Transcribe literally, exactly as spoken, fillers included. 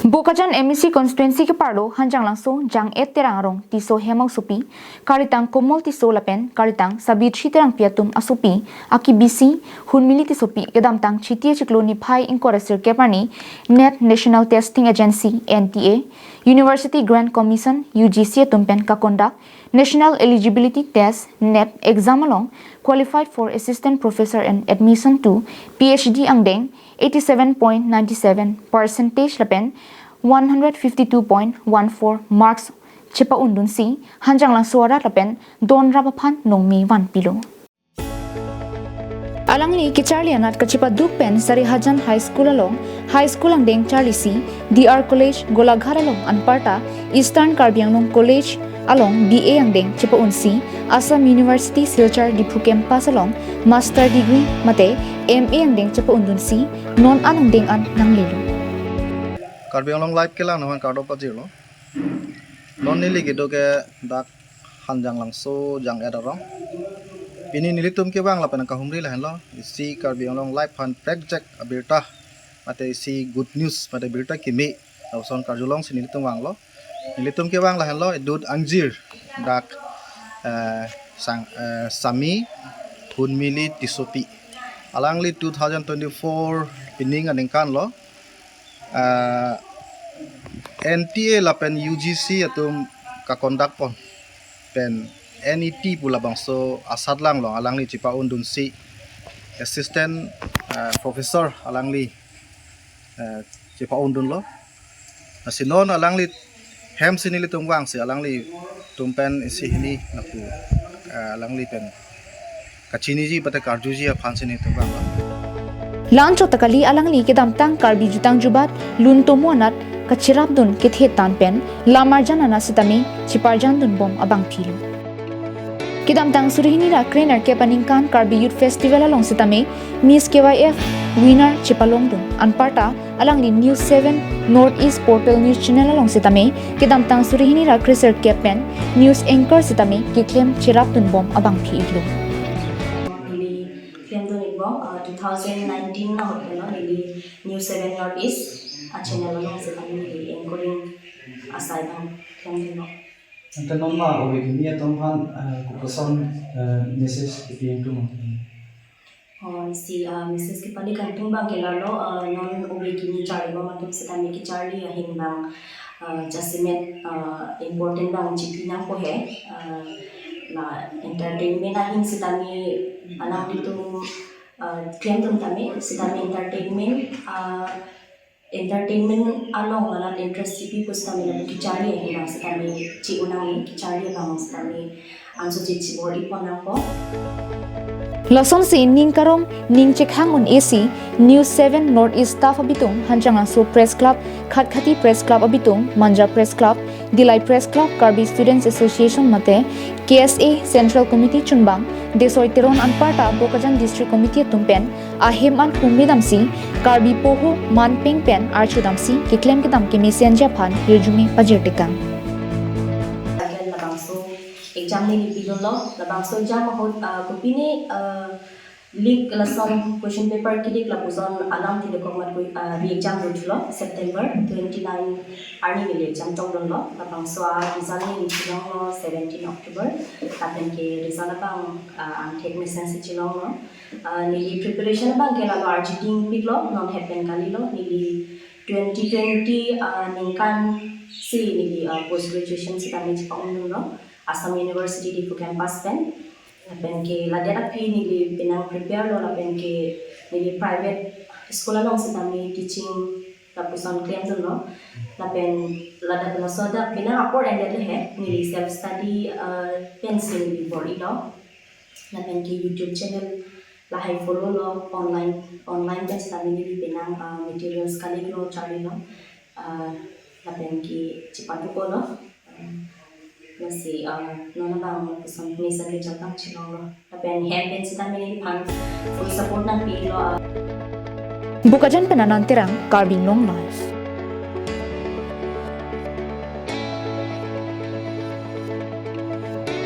Bokajan M A C constituency keparlo Hanjanglangso Jang-et Terang arong Tisso Hemang asopi, Karitang Komol Tisso lapen Karitang Sabitri Terangpi atum asopi akibisi Hunmili Tissopi kedamtang Chiti achiklo niphai ingkoi ra sirkep arni NET, National Testing Agency, N T A, University Grant Commission, U G C atum pen kaconduct National Eligibility Test, NET, exam along qualified for Assistant Professor and admission to P H D angdeng eighty-seven point nine seven percentage lapen one hundred fifty-two point one four marks chepa-undunsi Hanjanglangso arat lapen donrap aphan nongme vanpilo. Alangli kecharli anat kachepaduk pen Sarihajan High School along High School angdeng charlisi, D R College Golaghat along anparta Eastern Karbi Anglong College along B A angdeng chepa-unsi, Assam University Silchar Diphu campus along master degree mate M A angdeng chepa-undunsi non an angdeng an nanglelo. Karbi Anglong Live kelang nanghan kardom pajirlo. Non neli kedo ke dak Hanjanglangso Jang-et arong. Pini nelitum kevang lapen kahumri lahenlo. Isi Karbi Anglong Live aphan prekjak abirta mate isi good news mate birta kimi lapuson karjulongsi nelitum vanglo. Nelitum kevang lahenlo, idut angjir dak, eh, sang, eh, Sami Hunmili Tissopi. Alangli two thousand twenty-four pining aningkan lo, eh, N T A lapen U G C atum kaconduct pon pen N E T pu labangso asatlang along alangli chepa-undunsi assistant, eh, professor alangli, eh, chepa-undunlo. Lasi non alangli hemsi nelitum vangsi alanglitum pen isi hini lapu, eh, alangli pen kachiniji mate karjuji aphansi nelitum vanglo. La-anchot ta kali, alangli kedamtang Karbi jutang jubat lun tomo anat kacherapdun kethe tan pen lamarjan anat sitame cheparjandun bom abangphilo. Kedamtang suri hini ra krenerkep aningkan Karbi Youth Festival along sitame Miss K Y F winner chepalongdun anparta alangli News seven North East Portal News Channel along sitame kedamtang suri hini ra kresirkep pen news anchor sitame keklem cherapdun bom abangphi-iklo. Neli klemdun-ikbom, uh, two thousand nineteen na hote no neli News seven North East a channel along sitame neli anchoring asai abang klemdun-ikbom. Ante non ma ove kimi atum aphan, eh, kopuson, eh, message kepi ingtung? Oh, isi, eh, message kepali kangtung abang ke lalo, eh, non ove kimi charlibom atum sitame kecharli ahin abang, eh, jasemet, eh, important abang chipi nangpo he, eh, la entertainment ahin sitame alanglitum, eh, klemdun tame sitame entertainment, eh, entertainment along alanglitum interest chipi pusitame lapu kecharli ahin abang sitame chi-un nangne, kecharli abang sitame anso chechibor-ipon nangpo. Lasonsi ning karong ning chekhang un-esi News seven North East staff abitung, Hanjanglangso Press Club, Khatkhati Press Club abitung, Manja Press Club, Dillai Press Club, Karbi Students Association mate K S A Central Committee chunbang Desoi Teron anparta Bokajan District Committee atum pen ahem an humri damsi Karbi poho manpeng pen archudamsi keklem kedam kemesenji aphan hirjume pajirtekang. Again, labangso exam neli pidunlo, labangso exam ahut, ah, kopine, ah, leak lason question paper ke-leak lapuson alam thilekok mat kui, ah, re-exam dothulo September twenty-nine arni neli exam tokdunlo, labangso a-result neli chelonglo seventeen October, lapen ke result abang, ah, angthek mesensi chelonglo. Ah, neli preparation abang ke lalo arjiding piklo, non het pen kalilo, neli twenty twenty, ah, ningkan si neli, ah, post graduation sitame chepa-undunlo, Assam University Diphu campus pen. Lapen ke ladak aphi neli penang prepare lo, lapen ke neli private school along sitame teaching lapuson klemdunlo. Lapen ladak laso dak penang apor ended le he, neli self study, ah, pensi neli bor-ilo. Lapen ke YouTube channel lahai follow lo, online, online pen sitame neli penang, ah, materials collect lo, charlilo. Ah, lapen ke chepaduk-olo. Ah, lasi, ah, non abang lapuson mesen ke chotang chelonglo. Lapen hem pen sitame neliphan full support nangpilo, ah. Bokajan pen Anand Terang, Karbi Anglong Live.